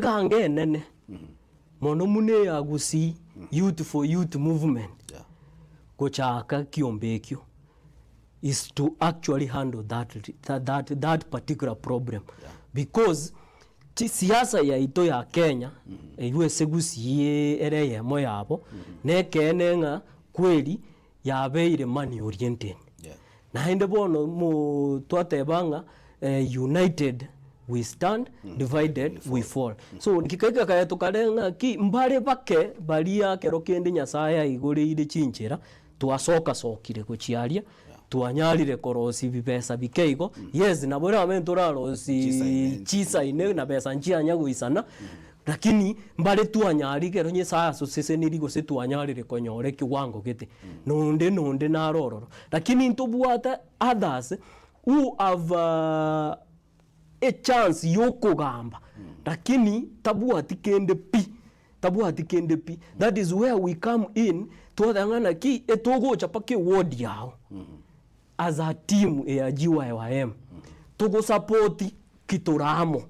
Eganga enene mono buna eya Gusii Youth for Youth Movement gochaka ekiombe ekio is to actually handle that that that particular problem because chisiasa yaito ya Kenya eywo ase Gusii ere eyemo yabo na ekeene ng'a kweri yabeire money oriented. Naende bono mo twateba ng'a united we stand, divided we fall. So gikaika kare tokare ng'a ki mbare bake baria ekero kende Nyasaye aigoreire chinchera, twasoka sokire gochia aria, twanyarire korosia bibesa bike igo, yes nabo erabe ntorarosie chisaine na besa nchianya goisana, Lakini mbare twanyarire ekero Nyasaye asosesenirie gose twanyarire konyora ekewango gete, nonde nonde naro ororo. Lakini ntobwate others who have a chance yokogamba lakini tabwati kende pi, tabwati kende pi. That is where we come in twateba ng'a naki etogocha mpaka eward yao as a team ya GYYM togosupport ki tore amo.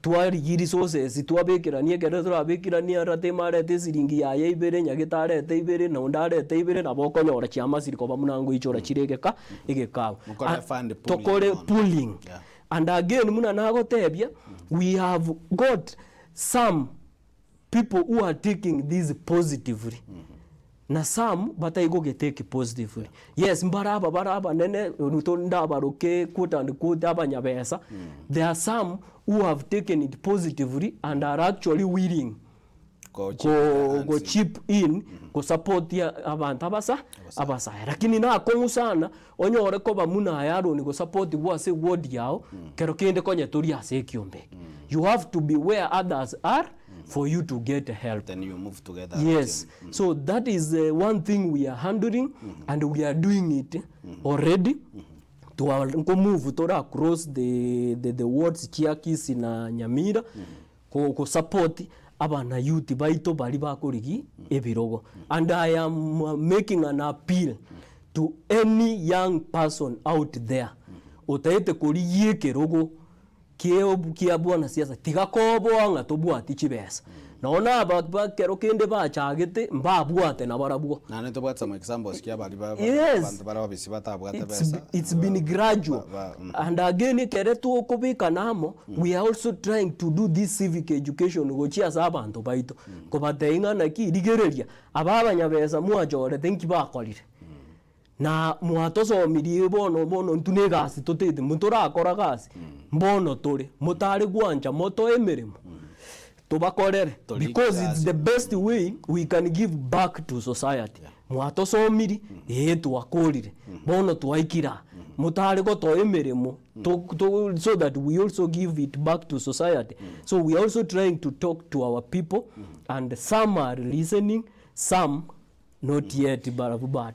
Twarigia resources twabekerania ekero torabekerania ratema arete esiringi yaye ibere, nyagete arete ibere, na onde arete ibere, nabo okonyora chiamasiri koba buna ngoichora chire egeka egekabu. Mokore Ah, fund pooling tokore bono. pooling. Yeah. And again buna nagotebia, we have got some people who are taking this positively na some batari gogetake positively. Yes mbare aba bare abanene to ndabaroke quote and quote abanyabesa, there are some who have taken it positively and are actually willing Go chip go their hands go in. chip in gosapotia abanto abasa abasae. Lakini nakong'u sana onyore koba buna aye Aaron gosapotigwa ase eward yao kero kende konya tori ase ekiombe eke. You have to be where others are for you to get help. Then you move together as a Yes, team. so that is one thing we are handling and we are doing it already. Twa nkomove tore across the, the, the wards chia Kisii na Nyamira go go support abana youth baito baria bakorigia ebirogo. And I am making an appeal to any young person out there otaete korigia ekerogo kia kia bwanasiasa tiga koboa ng'a tobwati chibesa. Nonya na aba ba ekero kende bachagete mbabwate nabarabwo. Naende tobwate some examples kia baria ba- ba- Yes. abanto bare obisi batabwate It's, besa. it's been gradual. Ba- ba- mm. And again ekere tokobekana amo, we are also trying to do this civic education gochia ase abanto baito. Kobatebia ng'a naki, rigereria, aba abanyabesa mwachorete nki bakorire? Na mwatosomirie bono bono intwe na egasi totagete motorakora gasi, mbono tore, motare gwancha motoe emeremo, tobakorere Torike because it's egasi. the best way we can give back to society. Mwatosomirie, ee twakorire, bono twaikire aa, motare gotoa emeremo to to so that we also give it back to society. So we are also trying to talk to our people and some are listening, some not yet barabwo bado.